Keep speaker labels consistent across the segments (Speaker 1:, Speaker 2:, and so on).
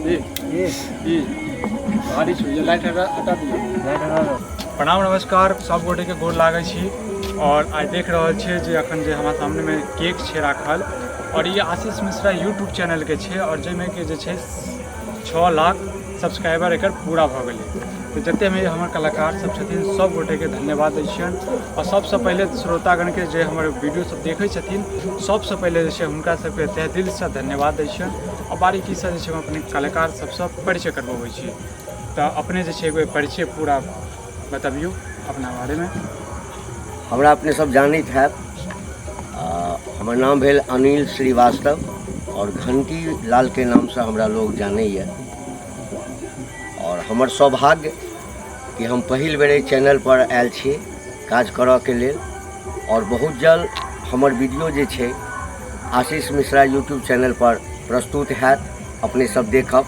Speaker 1: जी जी भारी छौ ये लाइट हटा हटा दियौ।
Speaker 2: लाइट हटा दो।
Speaker 1: प्रणाम नमस्कार, सब गोटे के गोर लागै छी। और आइ देख रहल छियै जे अखन जे हमरा सामने में केक छै राखल, और ई आशीष मिश्रा यूट्यूब चैनल के छै, और जाहिमे के जे छै 6 लाख सब्सक्राइबर एकर पूरा भऽ गेलै। तऽ जते भी हमर कलाकार सब छथिन सब गोटे के धन्यवाद दै छियनि। और सबसँ पहिले श्रोतागणके जे हमर वीडियो सब देखै छथिन, सबसँ पहिले जे छै हुनका सबके तहे दिलसँ धन्यवाद दै छियनि। और बारीकीसँ जे छै हम अपने कलाकार सबसँ परिचय करबबै छी। तऽ अपने जे छै एगो परिचय पूरा बतबियौ अपना बारेमे।
Speaker 3: हमरा अपने सब जानैत हैब, हमर नाम भेल अनिल श्रीवास्तव और घंटी लाल के नामसँ हमरा लोग जानैए। और हमर सौभाग्य कि हम पहिल बेर एहि चैनल पर आयल छी काज करऽके लेल, और बहुत जल्द हमर वीडियो जे छै आशीष मिश्रा यूट्यूब चैनल पर प्रस्तुत हैत, अपने सब देखब।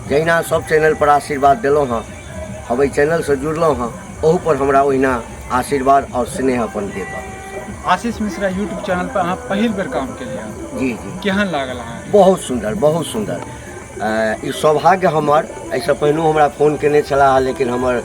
Speaker 3: जहिना सब चैनल पर आशीर्वाद देलहुँ हँ, हम एहि चैनलसँ जुड़लहुँ हँ, ओहू पर हमरा ओहिना आशीर्वाद और स्नेह अपन देब।
Speaker 1: आशीष मिश्रा यूट्यूब चैनल पर अहाँ पहिल बेर काम केलियै?
Speaker 3: जी जी।
Speaker 1: केहन लागल अहाँके?
Speaker 3: बहुत सुन्दर, बहुत सुन्दर। ई सौभाग्य हमर, एहिसँ पहिनो हमरा फोन केने छलाह, लेकिन हमर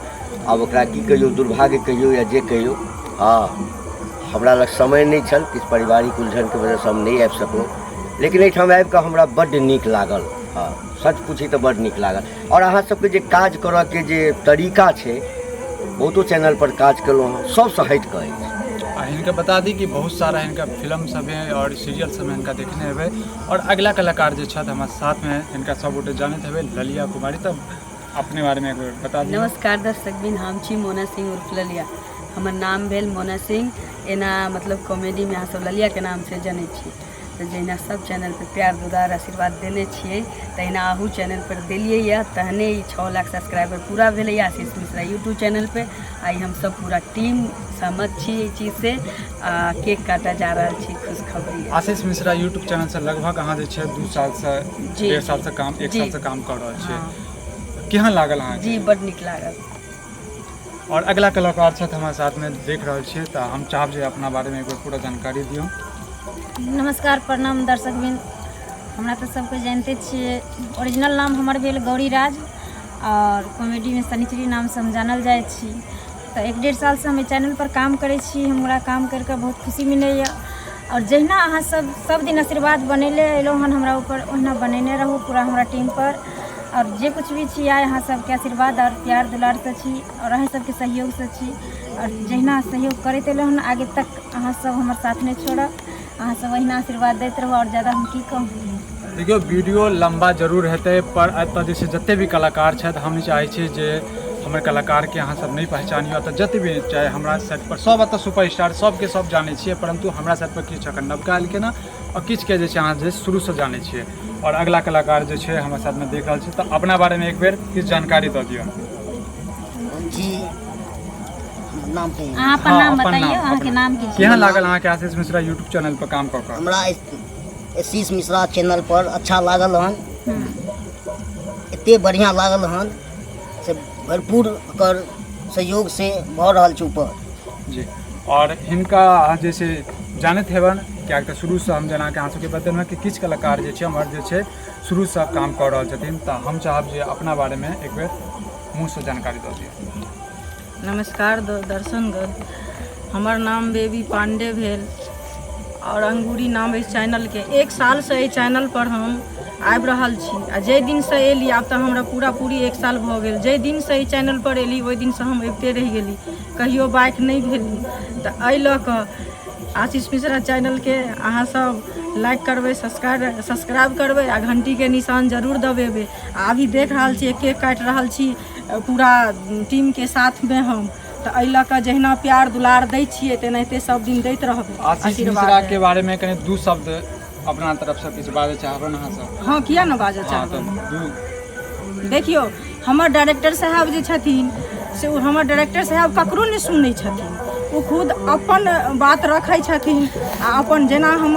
Speaker 3: आब ओकरा की कहियौ, दुर्भाग्य कहियौ या जे कहियौ, हँ हमरा लग समय नहि छल, किछु पारिवारिक उलझनके वजहसँ हम नहि आबि सकलहुँ, लेकिन एहिठाम आबिकऽ हमरा बड्ड नीक लागल। हँ सच पूछी तऽ बड्ड नीक लागल। आओर अहाँ सबके जे काज करऽके जे तरीका छै, बहुतो चैनलपर काज केलहुँ हँ, सबसँ हटि कऽ अछि।
Speaker 1: आ हिनका बता दी कि बहुत सारा हिनका फिल्म सब है और सीरियल सब में हिनका देखने हेबै। और अगला कलाकार जे छथि हमरा साथ में, हिनका सब गोटे जानैत हेबै, ललिया कुमारी। तब अपने बारे में एक बेर बता दियौ।
Speaker 4: नमस्कार दर्शक बिन, हम छी मोना सिंह उर्फ ललिया। हमर नाम भेल मोना सिंह, एना मतलब कॉमेडी में अहाँ सब ललिया के नाम से जनै छी। तऽ जहिना सब चैनल पर प्यार दुलार आशीर्वाद देने छियै, तहिना अहू चैनल पर देलियै यऽ, तहने ई 6 लाख सब्सक्राइबर पूरा भेलैए आशीष मिश्रा यूट्यूब चैनल पे। आइ हम सब पूरा टीम सहमत छी एहि चीज से, आ केक काटऽ जा रहल छी, खुशखबरी।
Speaker 1: आशीष मिश्रा यूट्यूब चैनल से लगभग अहाँ जे छै 2 साल से,
Speaker 4: जी,
Speaker 1: 1.5 साल से काम, 1
Speaker 4: जी।
Speaker 1: साल से काम कऽ रहल छियै,
Speaker 4: हँ।
Speaker 1: केहन लागल अहाँके?
Speaker 4: जी बड नीक लागल।
Speaker 1: और अगला कलाकार छथि हमरा साथ में, देख रहल छियै, तऽ हम चाहब जे अपना बारे में एक बेर पूरा जानकारी दियौ।
Speaker 5: नमस्कार प्रणाम दर्शक बिन, हमरा तऽ सबके जानिते छियै, ओरिजिनल नाम हमर भेल गौरी राज और कॉमेडीमे शनिचरी नामसँ हम जानल जाइ छी। तऽ 1-1.5 सालसँ हम एहि चैनलपर काम करै छी, हमरा काम करिकऽ बहुत खुशी मिलैए। आओर जहिना अहाँ सब सब दिन आशीर्वाद बनेले एलहुँ हन हमरा ऊपर, ओहिना बनेने रहू पूरा हमरा टीमपर। आओर जे किछु भी छी आइ अहाँ सबके आशीर्वाद आओर प्यार दुलारसँ छी आओर अहाँ सबके सहयोगसँ छी। आओर जहिना सहयोग करैत एलहुँ हन आगे तक अहाँ सब हमर साथ नहि छोड़ब, अहाँ सब अहिना आशीर्वाद दैत रहू। आओर ज्यादा हम की कहू।
Speaker 1: देखियौ वीडियो लम्बा जरूर हेतै, पर एतऽ जे छै जते भी कलाकार छथि, हम नहि चाहै छियै जे हमर कलाकारके अहाँ सब नहि पहचानियौ। एतऽ जते भी चाहे हमरा सेट पर सब एतऽ सुपर स्टार सबके सब जानै छियै, परन्तु हमरा सेट पर किछु एखन नवका एलखिन हँ आओर किछुके जे छै अहाँ जे शुरूसँ जानै छियै। आओर अगला कलाकार जे छै हमरा साथमे देख रहल छी, तऽ अपना बारेमे एक बेर किछु जानकारी दऽ दियौ।
Speaker 6: जी हमर नाम कहियौ।
Speaker 5: अहाँ अपन
Speaker 1: हँ,
Speaker 5: नाम
Speaker 1: अपन
Speaker 5: बताइयौ,
Speaker 1: नाम,
Speaker 5: अहाँके
Speaker 1: अपन
Speaker 5: नाम की छै?
Speaker 1: केहन लागल अहाँके आशीष मिश्रा यूट्यूब चैनल पर काम कऽ कऽ?
Speaker 6: हमरा आशीष मिश्रा चैनल पर अच्छा लागल हन, एते बढ़िआँ लागल हन से भरपूर ओकर सहयोग से भऽ रहल छै ऊपर।
Speaker 1: जी और हिनका अहाँ जे छै जानैत हेबनि, किएक तऽ शुरूसँ हम जेनाकि अहाँ सबके बतेलहुँ कि किछु कलाकार जे छै हमर जे छै शुरूसँ काम कऽ रहल छथिन, तऽ हम चाहब जे अपना बारेमे एक बेर मुँहसँ जानकारी दऽ दिअ।
Speaker 7: नमस्कार दर्शनगण, हमर नाम बेबी पांडे भेल आओर अंगूरी नाम एहि चैनलके। 1 सालसँ एहि चैनलपर हम आबि रहल छी आ जाहि दिनसँ एली, आब तऽ हमरा पूरा पूरी 1 साल भऽ गेल, जाहि दिनसँ एहि चैनलपर एली ओहि दिनसँ हम अबिते रहि गेली, कहियो बाइक नहि भेली। तऽ एहि लऽ कऽ आशीष मिश्रा चैनलके अहाँ सब लाइक करबै, सब्सक्राइब करबै आ घंटीके निशान जरूर दबेबै। आ अभी देख रहल छियै केक काटि रहल छी पूरा टीमके साथमे हम, तऽ एहि लऽ कऽ जहिना प्यार दुलार दै छियै तेनाहिते सब दिन दैत रहबै।
Speaker 1: आशीष
Speaker 7: आशीर्वाद
Speaker 1: मिश्रा के बारे में कनि 2 शब्द अपना तरफ से किछु बाजऽ चाहबनि अहाँ सब?
Speaker 7: हँ किया ने बाजऽ
Speaker 1: हँ,
Speaker 7: चाहबै।
Speaker 1: तऽ दू
Speaker 7: देखियौ हमर डायरेक्टर साहब जे छथिन से ओ हमर डायरेक्टर साहब ककरो नहि सुनै छथिन, ओ खुद अपन बात रखै छथिन। आ अपन जेना हम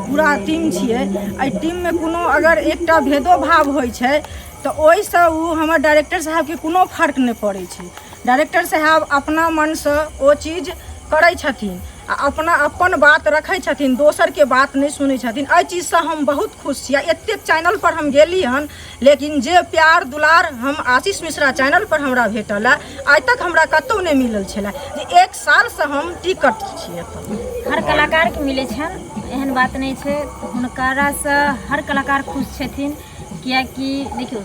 Speaker 7: पूरा टीम छियै, एहि टीममे कोनो अगर एकटा भेदोभाव होइ छै तऽ ओहिसँ ओ हमर डायरेक्टर साहबके कोनो फर्क नहि पड़ै छै। डायरेक्टर साहब अपना मनसँ ओ चीज करै छथिन। आ अपना अपन बात रखै छथिन, दोसरके बात नहि सुनै छथिन। एहि चीजसँ हम बहुत खुश छी। आ एतेक चैनलपर हम गेली हन, लेकिन जे प्यार दुलार हम आशीष मिश्रा चैनलपर हमरा भेटल है, आइ तक हमरा कतहु नहि मिलल छलै, जे एक सालसँ हम टिकट छी एतऽ।
Speaker 5: हर कलाकारके मिलै छनि, एहन बात नहि छै। हुनकारासँ हर कलाकार खुश छथिन, किएकि देखियौ,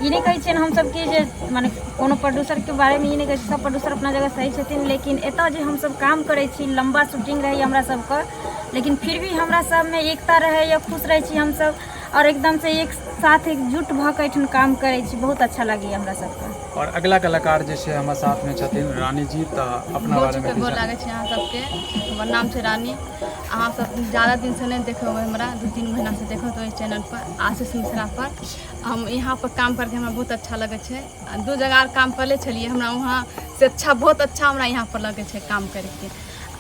Speaker 5: ई नहि कहै छियनि हमसभ कि जे मने कोनो प्रोड्यूसरके बारेमे ई नहि कहै छी, सभ प्रोड्यूसर अपना जगह सही छथिन। लेकिन एतय जे हमसभ काम करै छी, लम्बा शूटिंग रहैए हमरा सभके, लेकिन फिर भी हमरा सभमे एकता रहैए, खुश रहै छी हमसभ आओर एकदमसँ एक साथ एकजुट भऽ कऽ एहिठाम काम करै छी। बहुत अच्छा लगैए हमरा सभके।
Speaker 1: आओर अगिला कलाकार जे छै हमर साथमे छथिन रानी जी, तऽ अपना बारेमे
Speaker 2: गोर लागै छी अहाँ सबके। हमर नाम छै रानी। अहाँ सब ज़्यादा दिनसँ नहि देखबै हमरा, 2-3 महीनासँ देखत ओहि चैनलपर आशीष मिश्रापर। हम यहाँ पर काम करके हमरा बहुत अच्छा लगै छै। आ 2 जगह आर काम करले छलियै, हमरा वहाँ से अच्छा, बहुत अच्छा हमरा यहाँ पर लगै छै काम करके।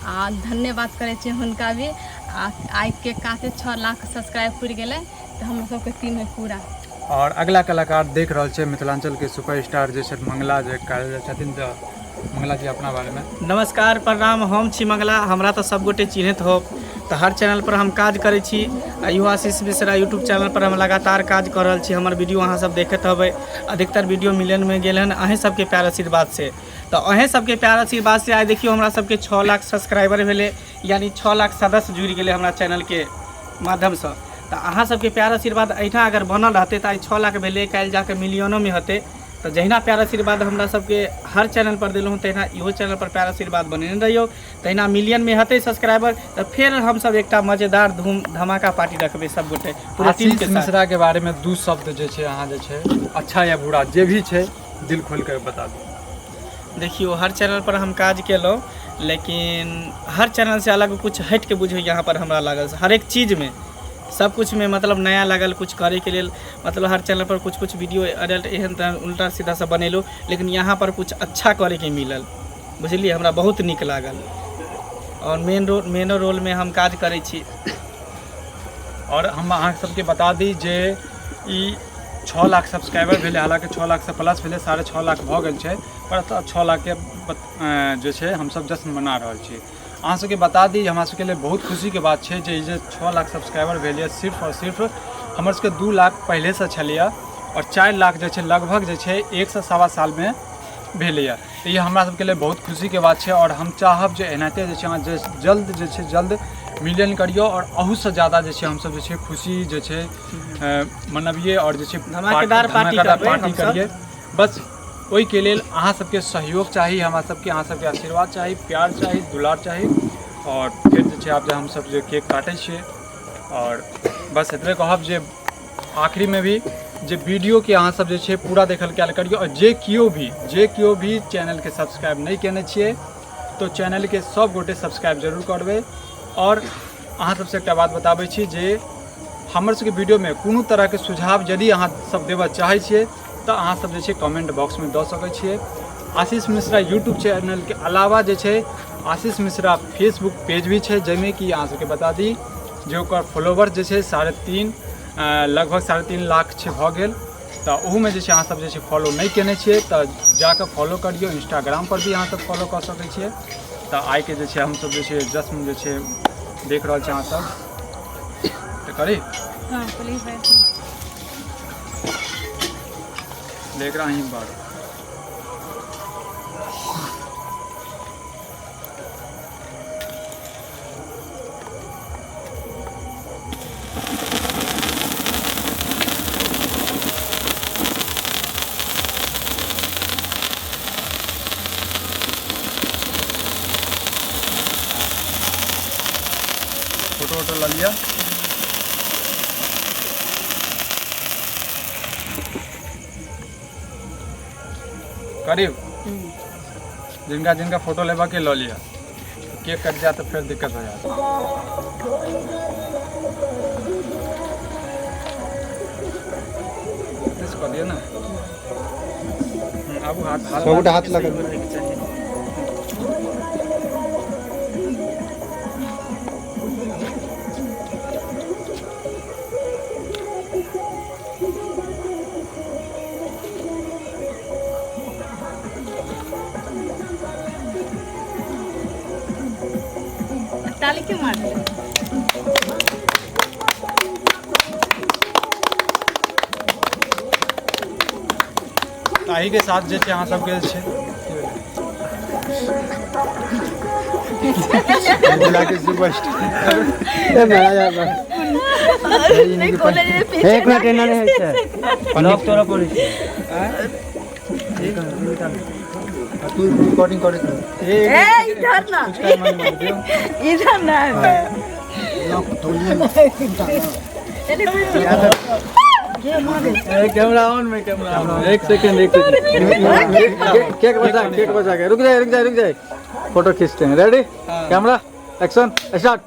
Speaker 2: आ धन्यवाद करै छियै हुनका भी। आ आइ केक काटे 6 लाख सब्सक्राइब पुरि गेलै, तऽ हमर सबके टीम है पूरा।
Speaker 1: आओर अगिला कलाकार देख रहल छै मिथिलाञ्चलके सुपरस्टार जे छथि मंगला जे कहल जाइ छथिन, तऽ मंगला जी अपना बारेमे।
Speaker 8: नमस्कार, प्रणाम। हम छी मंगला। हमरा तऽ सबगोटे चिन्हैत होब। तऽ हर चैनलपर हम काज करै छी आ इहो आशीष मिश्रा यूट्यूब चैनलपर हम लगातार काज कऽ रहल छी। हमर वीडियो अहाँ सब देखैत होबै, अधिकतर वीडियो मिलियनमे गेल हन अहीँ सबके प्यार आशीर्वादसँ। तऽ अहीँ सबके प्यार आशीर्वादसँ आइ देखियौ हमरा सबके 6 लाख सब्सक्राइबर भेलै, यानि 6 लाख सदस्य जुड़ि गेलै हमरा चैनलके माध्यमसँ। तऽ अहाँ सबके प्यार आशीर्वाद एहिठाम अगर बनल रहतै तऽ आइ 6 लाख भेलै, काल्हि जाकऽ मिलियनोमे हेतै। तऽ जहिना प्यार आशीर्वाद हमरा सबके हर चैनल पर देलहुँ, तहिना इहो चैनल पर प्यार आशीर्वाद बनेने रहियौ। तहिना मिलियनमे हेतै सब्सक्राइबर तऽ फेर हमसब एकटा मजेदार धूम धमाका पार्टी रखबै सब गोटे पूरा टीम
Speaker 1: आशीष
Speaker 8: के साथ।
Speaker 1: मिश्रा के बारे में 2 शब्द जे छै अहाँ जे छै अच्छा या बुरा जे भी छै दिल खोल के बता दू।
Speaker 8: देखियौ, हर चैनल पर हम काज केलहुँ, लेकिन हर चैनल से अलग कुछ हटि के बुझियौ यहाँ पर हमरा लागल हरेक चीजमे सब कुछमे मतलब नया लागल कुछ करैके लेल। मतलब हर चैनल पर कुछ कुछ वीडियो एडल्ट एहन तेहन उल्टा सीधा सब बनेलहुँ, लेकिन यहाँ पर कुछ अच्छा करैके मिलल, बुझलियै, हमरा बहुत नीक लागल। आओर मेन रोल मेनो रोलमे हम काज करै छी।
Speaker 1: आओर हम अहाँ सबके बता दी जे ई 6 लाख सब्सक्राइबर भेलै, हालाँकि 6 लाखसँ प्लस भेलै, 6.5 लाख भऽ गेल छै, पर 6 लाखके जे छै हमसब जश्न मना रहल छी। अहाँ सबके बता दी हमरा सबके लिए बहुत खुशीके बात छै जे ई जे 6 लाख सब्सक्राइबर भेल यऽ, सिर्फ आओर सिर्फ हमर सबके 2 लाख पहिलेसँ छलैए आओर 4 लाख जे छै लगभग जे छै 1 से 1.25 सालमे भेलैए। तऽ ई हमरा सबके लिए बहुत खुशीके बात छै। आओर हम चाहब जे एनाहिते जे छै अहाँ जे जल्द जे छै जल्द मिलियन करियौ आओर अहूसँ ज्यादा जे छै हमसब जे छै खुशी जे छै मनबियै आओर जे छै
Speaker 8: धमाकेदार पार्टी
Speaker 1: धमाकेदार
Speaker 8: करबै
Speaker 1: पार्टी
Speaker 8: हमसब।
Speaker 1: करियै। बस ओहिके लेल अहाँ सबके सहयोग चाही, हमरा सबके अहाँ सबके आशीर्वाद चाही, प्यार चाही, दुलार चाही। आओर फेर जे छै आब जे हमसब जे केक काटै छियै, आओर बस एतबे कहब जे आखिरीमे भी जे वीडियोके अहाँ सब जे छै पूरा देखल कयल करियौ। आओर जे केओ भी चैनलके सब्सक्राइब नहि केने छियै तऽ चैनलके सब गोटे सब्सक्राइब जरूर करबै। आओर अहाँ सबसँ एकटा बात बताबै छी जे हमर सबके वीडियोमे कोनो तरहके सुझाव यदि अहाँ सब देबऽ चाहै छियै तऽ अहाँ सब जे छै कमेंट बॉक्समे दऽ सकै छियै। आशीष मिश्रा यूट्यूब चैनलके अलावा जे छै आशीष मिश्रा फेसबुक पेज भी छै, जाहिमे कि अहाँ सबके बता दी जे ओकर फॉलोवर जे छै 3.5 लगभग 3.5 लाख छै भऽ गेल। तऽ ओहूमे जे छै अहाँ सब जे छै फॉलो नहि केने छियै तऽ जाकऽ फॉलो करियौ। इंस्टाग्राम पर भी अहाँ सब फॉलो कऽ सकै छियै। तऽ आइके जे छै हमसब जे छै जश्न जे छै देख रहल छी अहाँ सब तऽ करी।
Speaker 2: हँ, प्लीज।
Speaker 1: देख रहा ही बार फोटो वोटो लऽ लिअ। करीब जिनका जिनका फोटो लेबऽ के लऽ लिअ, केक कटि जायत तऽ फेर दिक्कत हो जायत। कऽ दिअ ने। आबू हाथ हाथ
Speaker 9: सबगोटा हाथ लगा।
Speaker 7: ताली के मारले?
Speaker 1: ताही के साथ जे छै अहाँ सबके जे छै मिथिला के सुपरस्टार।
Speaker 9: एक मिनट, एना नहि होइ छै, लॉक तोड़ऽ पड़ै छै।
Speaker 1: तू रिकॉर्डिंग करैत रह।
Speaker 7: ए, इधर ना, इधर ना।
Speaker 9: कैमरा ऑन में, कैमरा ऑन। एक सेकंड, एक सेकंड। केक बजा, केक बजा के। रुक जाए, रुक जाए, रुक जाए, फोटो खींचते हैं। Ready, camera, action, start.